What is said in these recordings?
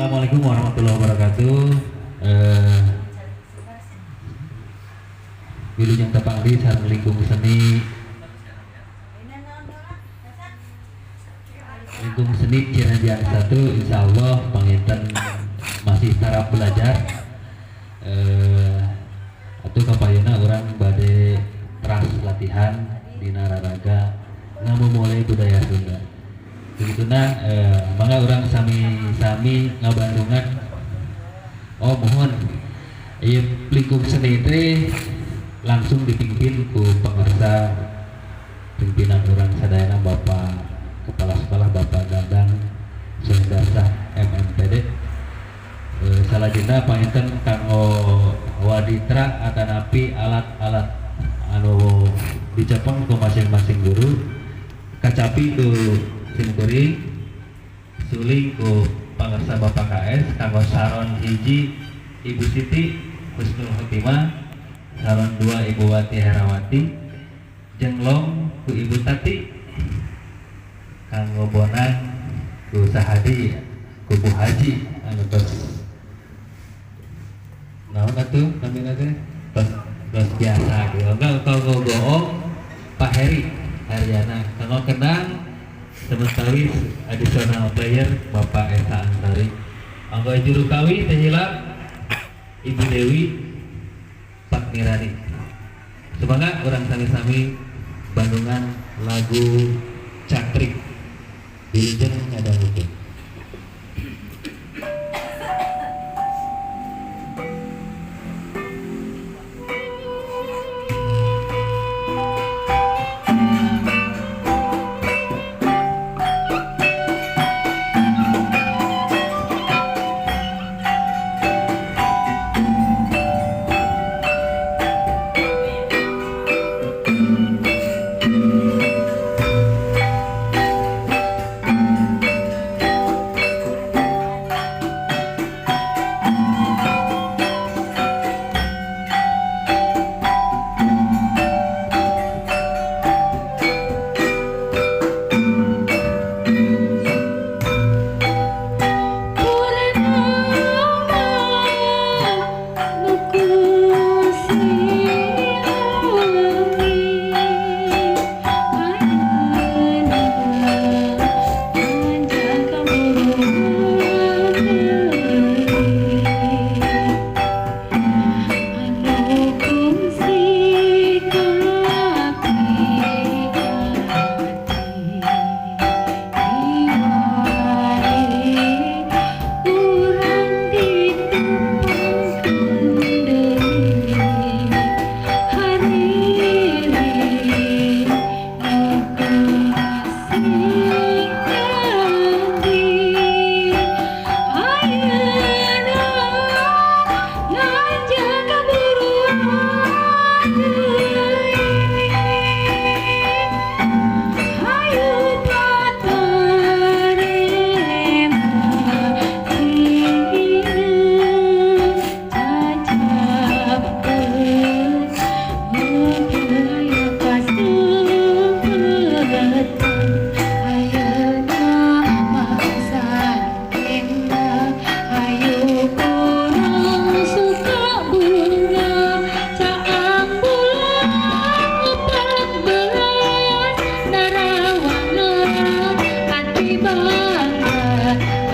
Assalamualaikum warahmatullahi wabarakatuh. Wilujeng tepang di sareng lingkung seni Ciranjang 1. Insya Allah panginten masih taraf belajar atau kapayuna urang bade teras latihan dina raraga ngamumule budaya Sunda. Begituna mangga urang sami-sami ngabandungan. Oh, mohon. Ieu lingkung seni teh langsung dipimpin ku pangersa pimpinan urang sadayana, Bapak Kepala Sekolah, Bapak Dadang Suhendarsah MMPD. Salajengna panginten kanggo waditra atanapi alat-alat anu dicepeng ku masing-masing guru, kacapi ku simkuring, suling ku pangersa Bapak KS, kanggo saron hiji Ibu Siti Husnul Khotimah, saron dua Ibu Wati Herawati, jenglong ku Ibu Tati, kanggo bonang ku Sahadi, ku Bu Haji anu tos naon atuh namina teh, tos tos biasa gitu. Enggak, kanggo goong Pak Heri Haryana, kanggo kendang sementawis additional player Bapak Esa Ansari, kanggo juru kawih teh hilap Ibu Dewi Patmirani. Semoga urang sami-sami bandungan lagu Cakrik. Wilujeng ngadangukeun.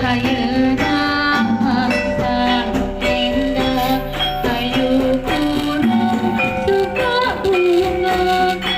Ayeuna mangsa endah, hayu urang suka bungah.